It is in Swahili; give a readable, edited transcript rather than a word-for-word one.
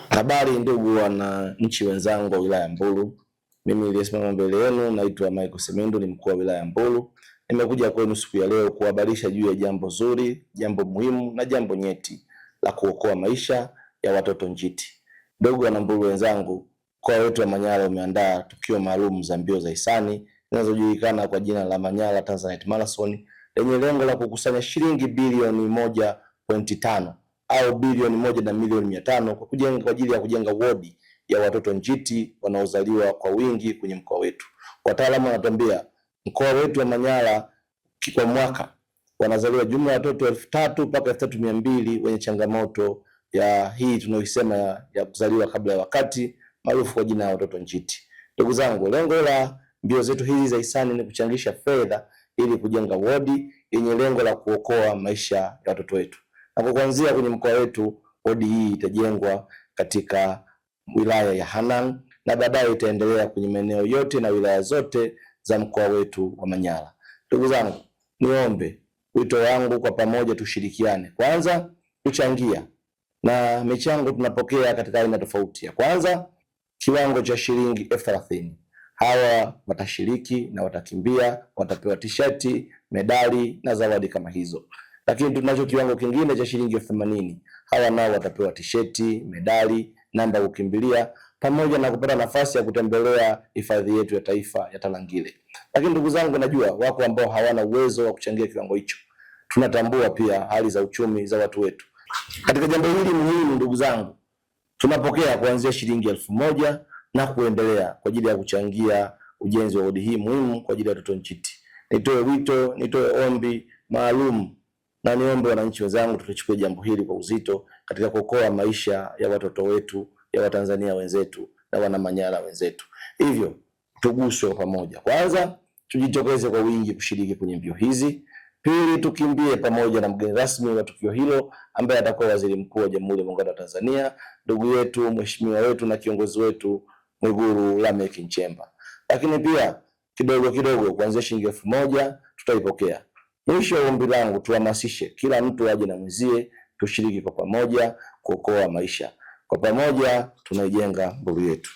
Habari ndugu wananchi wenzangu wa wilaya ya Mbulu, mimi niliyesimama mbele yenu naitwa Michael Semendo, ni mkuu wa wilaya ya Mbulu. Nimekuja kwenu siku ya leo kuhabarisha juu ya jambo zuri, jambo muhimu na jambo nyeti la kuokoa maisha ya watoto njiti. Ndugu wana Mbulu wenzangu, mkoa wetu wa Manyara umeandaa tukio maalum za mbio za hisani zinazojulikana kwa jina la Manyara Tanzanite Marathon lenye lengo la kukusanya shilingi bilioni 1.5 au bilioni 1 na milioni 500 kwa kujenga, kwa ajili ya kujenga wodi ya watoto njiti wanaozaliwa kwa wingi kwenye mkoa wetu. Wataalamu wanatuambia mkoa wetu wa Manyara kwa mwaka wanazaliwa jumla ya watoto 3000 mpaka 3200 wenye changamoto ya hii tunayoisema ya kuzaliwa kabla ya wakati maarufu kwa jina la watoto njiti. Ndugu zangu, lengo la mbio zetu hizi za hisani ni kuchangisha fedha ili kujenga wodi yenye lengo la kuokoa maisha ya watoto wetu. Na kwa kuanzia kwenye mkoa wetu, wodi hii itajengwa katika wilaya ya Hanang na baadaye itaendelea kwenye maeneo yote na wilaya zote za mkoa wetu wa Manyara. Ndugu zangu, niombe wito wangu kwa pamoja tushirikiane. Kwanza kuchangia, na michango tunapokea katika aina tofauti. Ya kwanza kiwango cha shilingi 30,000. Hawa watashiriki na watakimbia, watapewa tishati, medali na zawadi kama hizo. Lakini tunacho kiwango kingine cha shilingi 80,000. Hawa nao watapewa tisheti, medali, namba ya kukimbilia pamoja na kupata nafasi ya kutembelea hifadhi yetu ya taifa ya Tarangire. Lakini ndugu zangu, najua wako ambao hawana uwezo wa kuchangia kiwango hicho. Tunatambua pia hali za uchumi za watu wetu. Katika jambo hili muhimu, ndugu zangu, tunapokea kuanzia shilingi 1000 na kuendelea kwa ajili ya kuchangia ujenzi wa wodi hii muhimu kwa ajili ya watoto njiti. Nitoe wito, nitoe ombi maalum na niombe wananchi wenzangu tulichukue jambo hili kwa uzito katika kuokoa maisha ya watoto wetu, ya Watanzania wenzetu na wana Manyara wenzetu. Hivyo tuguswe pamoja. Kwanza tujitokeze kwa wingi kushiriki kwenye mbio hizi. Pili, tukimbie pamoja na mgeni rasmi wa tukio hilo ambaye atakuwa Waziri Mkuu wa Jamhuri ya Muungano wa Tanzania, ndugu yetu, mheshimiwa wetu na kiongozi wetu Mwigulu Lameck Nchemba. Lakini pia kidogo kidogo kuanzia shilingi 1000 tutaipokea. Mwisho, ombi langu tuhamasishe kila mtu aje na mwenzie, tushiriki kwa pamoja kuokoa maisha. Kwa pamoja tunaijenga Mbulu yetu.